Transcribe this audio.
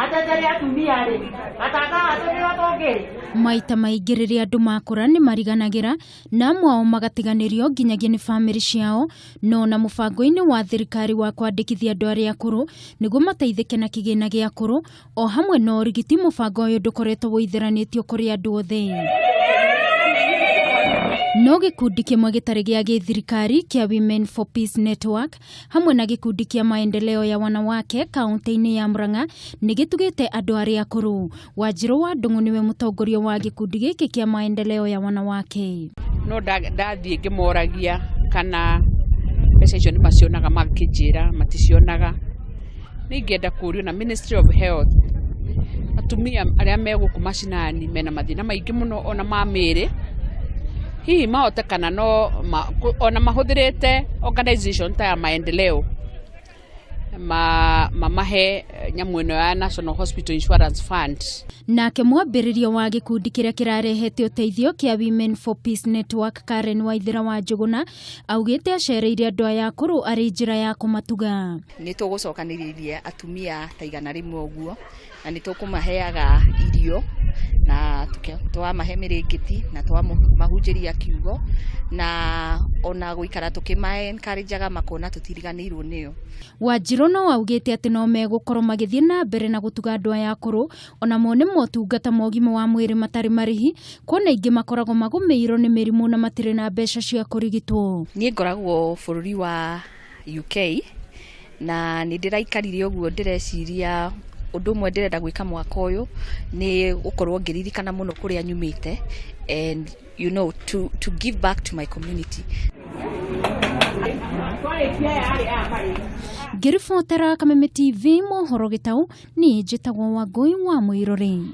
Atetere atumia rĩ, atatagatũrĩra tũngĩ. Maita maingĩ rĩrĩa andũ makũra nĩ mariganagĩra na amwe ao magatiganĩrio nginyagia nĩ bamĩrĩ ciao, no na mũbango-inĩ wa thirikari wa kwandĩkithia andũ arĩa akũrũ nĩguo mateithĩke na kĩgĩna gĩa akũrũ o hamwe na ũrigiti, mũbango ũyũ ndũkoretwo wĩitheranĩtio kũrĩ andũ othe. No gĩkundi kĩmwe gĩtarĩ gĩa gĩthirikari kĩa Women for Peace Network hamwe na gĩkundi kĩa maendeleo ya wanawake kaunti-inĩ ya Murang'a nĩ gĩtugĩte andũ arĩa akũrũ. Wanjirũ wa Ndung'u nĩwe mũtongoria wa gĩkundi gĩkĩ kĩa maendeleo ya wanawake. No ndathiĩ ngĩmoragia kana mbeca icio nĩ macionaga, makĩnjĩra maticionaga. Nĩ ingĩenda kũrio na Ministry of Health, atumia arĩa me gũkũ macinani mena mathĩna maingĩ mũno ona ma mĩĩrĩ, hihi mahote kana no ona mahũthĩrĩte organization ta ya maendeleo mamahe nyamũ ĩno ya National Hospital Insurance Fund. Nake mwambĩrĩria wa gĩkundi kĩrĩa kĩrarehete ũteithio kĩa Women for Peace Network, Karen Waithera wa Njũgũna, augĩte acereire andũ aya akũrũ arĩ njĩra ya kũmatuga. Nĩ tũgũcokanĩrĩria atumia ta 100 ũguo, na nĩ tũkũmaheaga irio na twamahe mĩrĩngĩti na twamahunjĩria kiugo, na ona gũikara tũkĩma encourage makona tũtiriganĩirwo nĩo. Wanjirũ no augĩte atĩ no megũkorwo magĩthiĩ na mbere na gũtuga andũ aya akũrũ ona mone motungata ma ũgima wa mwĩrĩ matarĩ marĩhi, kuona aingĩ makoragwo magũmĩirwo nĩ mĩrimũ na matirĩ na mbeca cia kũrigitwo. Niĩ ngoragwo bũrũri wa UK na nĩ ndĩraikarire ũguo ndĩreciria ũndũ ũmwe ndĩrenda gwĩka mwaka ũyũ nĩ gũkorwo ngĩririkana mũno kũrĩa nyumĩte and to give back to my community. Ngĩribotera Kameme TV mohoro gĩtau, niĩ njĩtagwo Wangũi wa Mũirũrĩ.